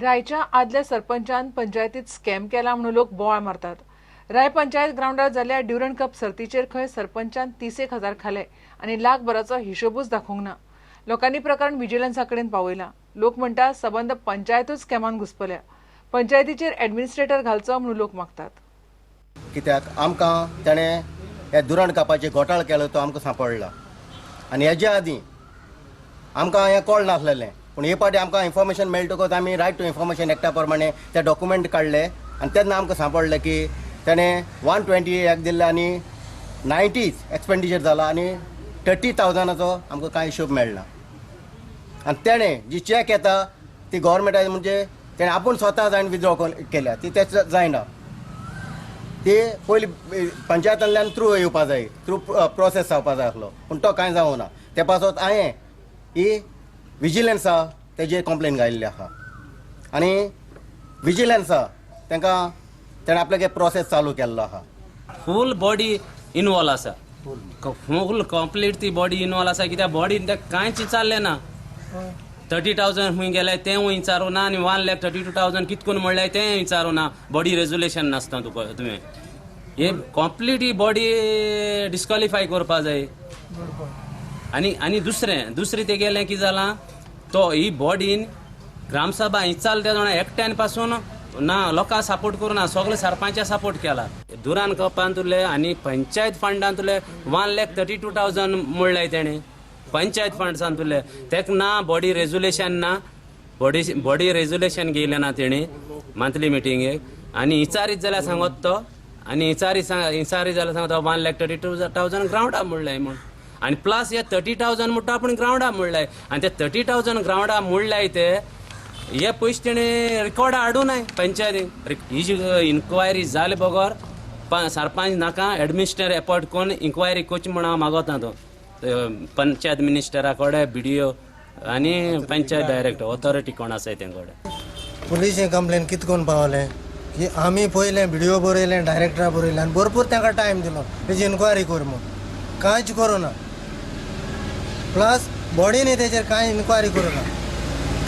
रायच्या आदल्या सरपंचान पंचायतीत स्कॅम केला म्हणून लोक बोवाळ मारतात. राय पंचायत ग्रावंडार जाल्ल्या ड्युरंड कप सर्तीचेर खंय सरपंचान 30,000 खाले आनी लाखभराचो हिशोबूच दाखोवंक ना. लोकांनी प्रकरण विजिलन्सा कडेन पावयलां. लोक म्हणटा सबंद पंचायतूच स्कॅमान घुसपल्या. पंचायतीचेर एडमिनिस्ट्रेटर घालचो म्हणून लोक मागतात. कित्याक आमकां ताणें हे दुरण कापाचें घोटाळ केलो तो आमकां सांपडला आनी हेज्या आदीं आमकां हें कळ नासलेलें, पूण हे पाटी आमकां इन्फॉर्मेशन मेळटकच आमी रायट टू इन्फॉर्मेशन एक्टा प्रमाणे ते डॉक्युमेंट काडले आनी तेन्ना आमकां सांपडलें की ताणें 120 दिल्ले आनी 90 एक्सपेंडिचर जाला आनी 30,000 आमकां कांय हिशोब मेळना. आनी तेणें जी चॅक येता ती गव्हर्मेंटा म्हणजे तेणें आपूण स्वता जायन विथड्रॉ केल्या ती तेच जायना. ती पयलीं पंचायतांतल्यान थ्रू येवपा जाय, थ्रू प्रोसेस जावपा जाय आसलो, पूण तो कांय जावना. ते पासत हांवें ही विजिलन्सा तेजेर कंप्लेन घायिल्ली आसा आनी विजिलन्सा तांकां तेणें आपल्यागे प्रोसेस चालू केल्लो आसा. फूल बॉडी इनवॉल्व आसा, फूल कंप्लीट ती बॉडी इनवॉल्व आसा. कित्याक बॉडीन तें कांयच विचारलें ना. 30,000 खूंय गेले तें विचारूं ना आनी 1,32,000 कित करून म्हणलें तें विचारूं ना. बॉडी रेजोल्युशन नासता तुका तुवें हे कंप्लीट ही बॉडी डिस्क्वॉलिफाय करपा जाय. आनी आनी दुसरें दुसरें तेगेलें कितें जालां तो ही बॉडीन ग्रामसभा विचारले त्या जाणा एकट्यान पासून ना लोकांक सपोर्ट करूं ना, सगळे सरपंचा सपोर्ट केला. दुरान कपांतुले आनी पंचायत फंडांतुले 1,32,000 म्हणलें तेणें पंचायत फंड्सांतुले. तेका ना बॉडी रेजोल्युशन ना, बॉडी रेजोल्युशन घेयलें ना तेणी मंथली मिटिंगेक. आनी विचारीत जाल्यार सांगत तो आनी विचारी जाल्यार सांगता 1,32,000 ग्रावंडा म्हणलें म्हूण. आनी प्लस हे 30,000 म्हणटा आपूण ग्रावंडा म्हणलें आनी ते 30,000 ग्रावंडा म्हणल्याय ते हे पयशे तेणें रिकॉर्ड हाडूं नाय पंचायतीन. ही जी इन्क्वायरी जाले बगर सरपंच नाका एडमिनिस्ट्रेटर एपॉयंट करून इन्क्वायरी करची म्हूण हांव मागोता तो पंचायत मिनिस्टरा कडेन, बीडीओ आनी पंचायत डायरेक्टर ऑथॉरिटी कोण आसा तें कडेन. पुलिशे कंप्लेन कितें करून पावलें की आमी पयलें बीडीओ बरयलें, डायरेक्टरा बरयलें आनी भरपूर तांकां टायम दिलो तेजी इन्क्वायरी कर म्हूण, कांयच करूं ना. प्लस बॉडीन तेजेर कांय इन्क्वायरी करूं ना,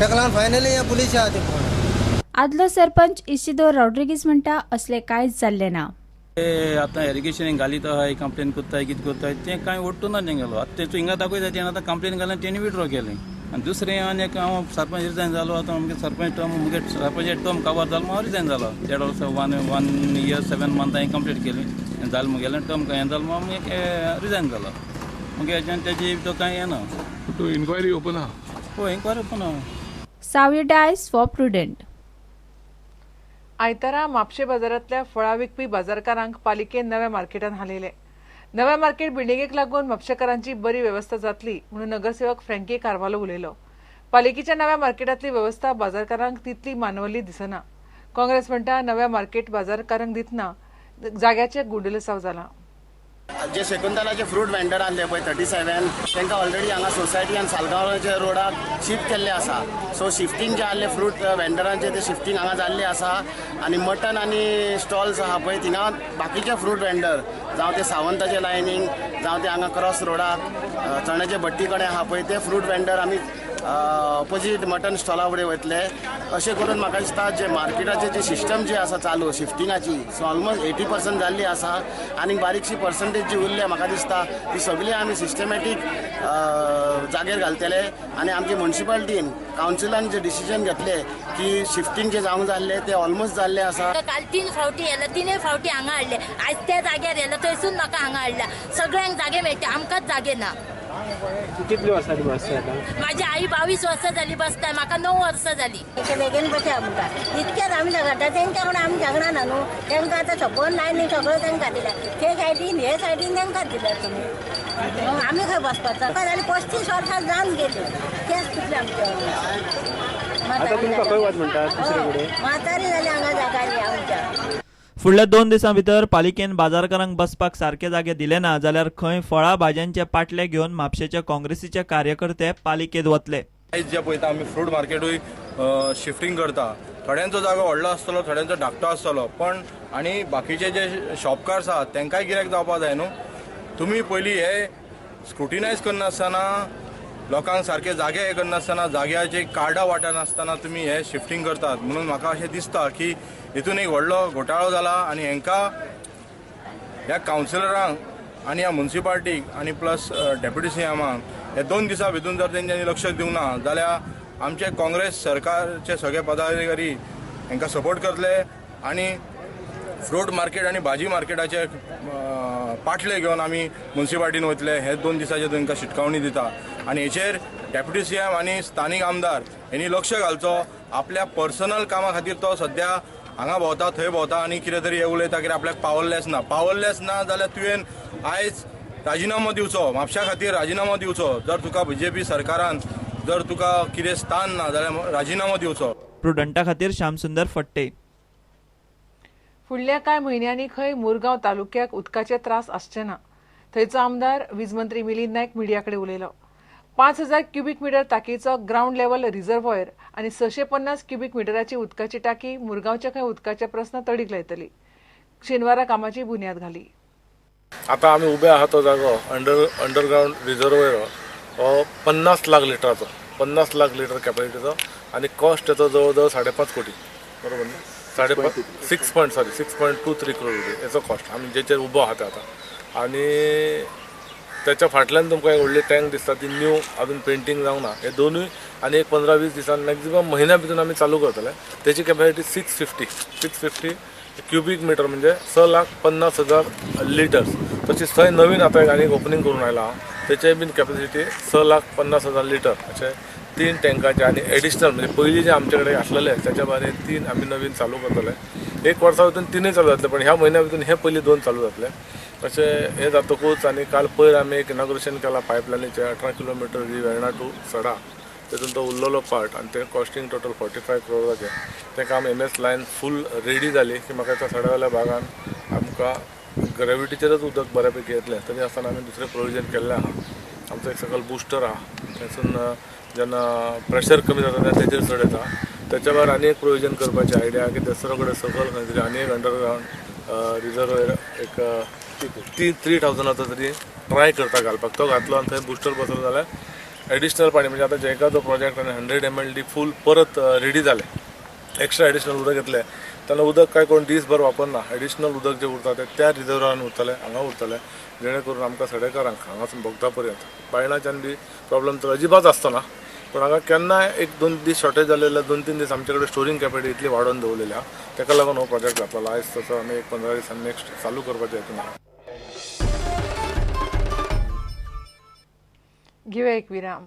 ताका लागून फायनली हे पुलिशे आहा ते पळोवन. आदलो सरपंच इसिदोर रॉड्रिगीज म्हणटा असलें कांयच जाल्लें ना. आतां एरिगेशन घालीत आहाय, कंप्लेन करताय, कितें करताय तें कांय ओडटू ना तेंगेलो. आतां तें हिंगा दाखयता तेणें आतां कंप्लेन घालें तेणी विड्रॉ केलें. आनी दुसरें आनी एक हांव सरपंच रिजायन जालो. आतां मुगे सरपंच टर्म मुगे सरपंच टर्म कवर जालो, हांव रिजायन जालो. देड वर्स 1 year 7 month हांवें कंप्लीट केली जालें मुगेलें टर्म हें जालें मागीर रिजायन जालो. मुगे हेच्यान तेजी तो कांय येना. तूं इन्क्वायरी ओपन आहा? हय, इन्क्वायरी ओपन आहा. Savio Dias for Prudent. आयतारा म्हापशें बाजारांतल्या फळां विकपी बाजारकारांक पालिकेन नव्या मार्केटान हालयले. नव्या मार्केट बिल्डिंगेक लागून म्हापशेकारांची बरी वेवस्था जातली म्हणून नगरसेवक फ्रँकी कार्वालो उलयलो. पालिकेच्या नव्या मार्केटांतली वेवस्था बाजारकारांक तितली मानवल्ली दिसना. काँग्रेस म्हणटा नव्या मार्केट बाजारकारांक दितना जाग्याचे गुंडलसाव जाला. जे शेकुंतलाचे फ्रूट वेंडर आहले पळय 37 तांकां ऑलरेडी हांगा सोसायटी आनी सालगांवाच्या रोडाक शिफ्ट केल्ले आसा. सो शिफ्टींग जे आहले फ्रूट वेंडरांचे ते शिफ्टींग हांगा जाल्ले आसा. आनी मटन आनी स्टॉल्स आहा पळय थिंगा बाकीचे फ्रूट वेंडर जावं ते सावंताचे लायनींग जावं ते हांगा क्रॉस रोडाक चण्याचे भट्टी कडेन आहा पळय ते फ्रूट वेंडर आमी ऑपोजीट मटन स्टॉला फुडें वयतले. अशें करून म्हाका दिसता जे मार्केटाचे जी सिस्टम जी आसा चालू शिफ्टिंगाची सो ऑलमोस्ट 80% जाल्ली आसा आनी बारीकशी पर्संटेज जी उरल्या म्हाका दिसता ती सगळी आमी सिस्टमॅटीक जागेर घालतले. आनी आमची म्युनिसिपालिटीन कावन्सिलान जे डिसिजन घेतले की शिफ्टींग जे जावंक जाल्ले ते ऑलमोस्ट जाल्ले आसा. काल 3 फावटी येयला, 3 फावटी हांगा हाडले. आयज त्या जाग्यार येयला थंयसून म्हाका हांगा हाडला. सगळ्यांक जागे मेळटा, आमकांच जागे ना. कितली वर्सां बसता? माझी आई 22 वर्सां जाली बसता, म्हाका 9 वर्सां जाली. बेगीन बसया म्हणटा इतक्याच आमी झगडटा तेंच्या वांगडा आमी झगडना न्हू. तेंकां आतां सगळो लायनी सगळ्यो तेंकां दिल्या, ते सायडीन हे सायडीन तेंकां दिल्या. तुमी आमी खंय बसपाचो? जाली 35 वर्सां जावन गेली तेच कितले आमच्या म्हातारी जाली हांगा जागारी आमच्या. फुडल्या 2 दिसां भितर पालिकेन बाजारकारांक बसपाक सारके जागे दिले ना जाल्यार खंय फळां भाजयांचे पाटले घेवन म्हापशेचे काँग्रेसीचे कार्यकर्ते पालिकेत वतले. आयज जे पळयता आमी फ्रूट मार्केटूय शिफ्टींग करता. थोड्यांचो जागो व्हडलो आसतलो, थोड्यांचो धाकटो आसतलो, पण आनी बाकीचे जे शॉपकार्स आहात तेंकांय गिरायक जावपा जाय न्हू. तुमी पयलीं हे स्क्रुटिनायज करनासतना लोकांक सारके जागे हे करनासतना, जाग्याचे कार्डां वाटनासतना तुमी हे शिफ्टींग करतात. म्हणून म्हाका अशें दिसता की हितून एक व्हडलो घोटाळो जाला आनी हेंकां ह्या कावन्सिलरांक आनी ह्या मुन्सिपाल्टीक आनी प्लस डेप्युटी सी एमाक हे 2 दिसां भितून जर तेंच्यांनी लक्ष दिवंक ना जाल्यार आमचे काँग्रेस सरकारचे सगळे पदाधिकारी हेंकां सपोर्ट करतले आनी फ्रूट मार्केट आनी भाजी मार्केटाचे पाटले घेवन आमी मुन्सिपाल्टीन वतले. हे 2 दिसाचे तांकां शिटकावणी दिता आनी हेचेर डेप्युटी सी एम आनी स्थानीक आमदार हेंणी लक्ष घालचो. आपल्या पर्सनल कामा खातीर तो सद्या हांगा भोंवता थंय भोंवता आनी कितें तरी हे उलयता कित्याक आपल्याक पावल्लेंच ना. पावल्लेंच ना जाल्यार तुवें आयज राजिनामो दिवचो, म्हापशा खातीर राजिनामो दिवचो. जर तुका बीजेपी सरकारान जर तुका कितें स्थान ना जाल्यार राजिनामो दिवचो. प्रुडंटा खातीर श्यामसुंदर फट्टे. फुडल्या कांय म्हयन्यांनी खंय मुरगांव तालुक्याक उदकाचे त्रास आसचे ना. थंयचो आमदार वीज मंत्री मिलिंद नायक मिडिया कडेन उलयलो. 5000 क्युबीक मिटर ताकीचो ग्रावंड लेवल रिझर्व्हॉयर आनी 650 क्युबीक मिटराची उदकाची टाकी मुरगांवच्या खंय उदकाचे प्रस्न तडीक लायतली. शेनवारा कामाची बुन्याद घाली. आता आमी उबे आहा तो जागो अंडरग्रावंड रिझर्व्हॉयर हो 50 लाख लिटराचो, 50 लाख लिटर कॅपॅसिटीचो आनी कॉस्ट तेचो जवळ जवळ 5.5 कोटी, बरोबर न्ही? 6.23 करोड रुपये हेचो कॉस्ट आमी जेचेर उबो आहा ते आतां. आनी त्याच्या फाटल्यान तुमकां एक व्हडली टँक दिसता ती न्यू अजून पेंटींग जावंक ना. हे दोनूय आनी एक 15-20 दिसान मॅक्झिमम म्हयन्या भितून आमी चालू करतले. तेची कॅपॅसिटी 650 क्युबीक मिटर म्हणजे 6,50,000 लिटर्स. तशीच थंय नवीन आतां एक आनी ओपनींग करून आयला हांव, तेचेय बीन कॅपॅसिटी 6,50,000 लिटर अशे 3 टँकाचे आनी एडिशनल म्हणजे पयलीं जे आमचे कडेन आसलेले त्याच्या भायर 3 आमी नवीन चालू करतले. एक वर्सा भितून 3 चालू जातले, पण ह्या म्हयन्या भितून हे पयलीं 2 चालू जातले. अशें हें जातकूच आनी काल पयर आमी एक इनॉग्रेशन केलां पायपलायनीचें 18 किलोमिटर जी वेर्णा टू सडा तेतून तो उरलेलो पार्ट आनी तें कॉस्टिंग टोटल 45 करोडाचें तें काम MS line फूल रेडी जाली की म्हाका त्या सड्यावेल्या भागान आमकां ग्रेविटीचेरच उदक बऱ्या पैकी येतलें. तरी आसतना आमी दुसरें प्रोविजन केल्लें आहा. आमचो एक सकयल बुस्टर आहा, थंयसून जेन्ना प्रेशर कमी जाता तेन्ना तेजेर चड येता. तेच्या भायर आनी एक प्रोविजन करपाची आयडिया की दसरो कडेन सकयल खंय तरी आनी एक अंडरग्रावंड रिजर्वर एक 3000 तरी ट्राय करता घालपाक. तो घातलो आनी थंय बुस्टर बसलो जाल्यार एडिशनल पाणी म्हणजे आतां जेका तो प्रोजेक्ट आनी 100 MLD फूल परत रेडी जालें, एक्स्ट्रा एडिशनल उदक येतलें तेन्ना उदक काय कोण दीसभर वापरना. एडिशनल उदक जें उरता तें त्या रिजर्वरान उरतलें, हांगा उरतलें, जेणे करून आमकां सडेकारांक हांगासून बोगदा पर्यंत बायणाच्यान बी प्रॉब्लम तर अजिबात आसतना, पूण हांगा केन्नाय 1-2 दीस शॉर्टेज जाले जाल्यार 2-3 दीस आमचे कडेन स्टोरींग कॅपेसिटी इतली वाडोवन दवरलेली आहा. तेका लागून हो प्रोजेक्ट जातलो. आयज तसो आमी एक 15 दिसान नेक्स्ट चालू करपाचें हेतून आहा. घेवया एक विराम.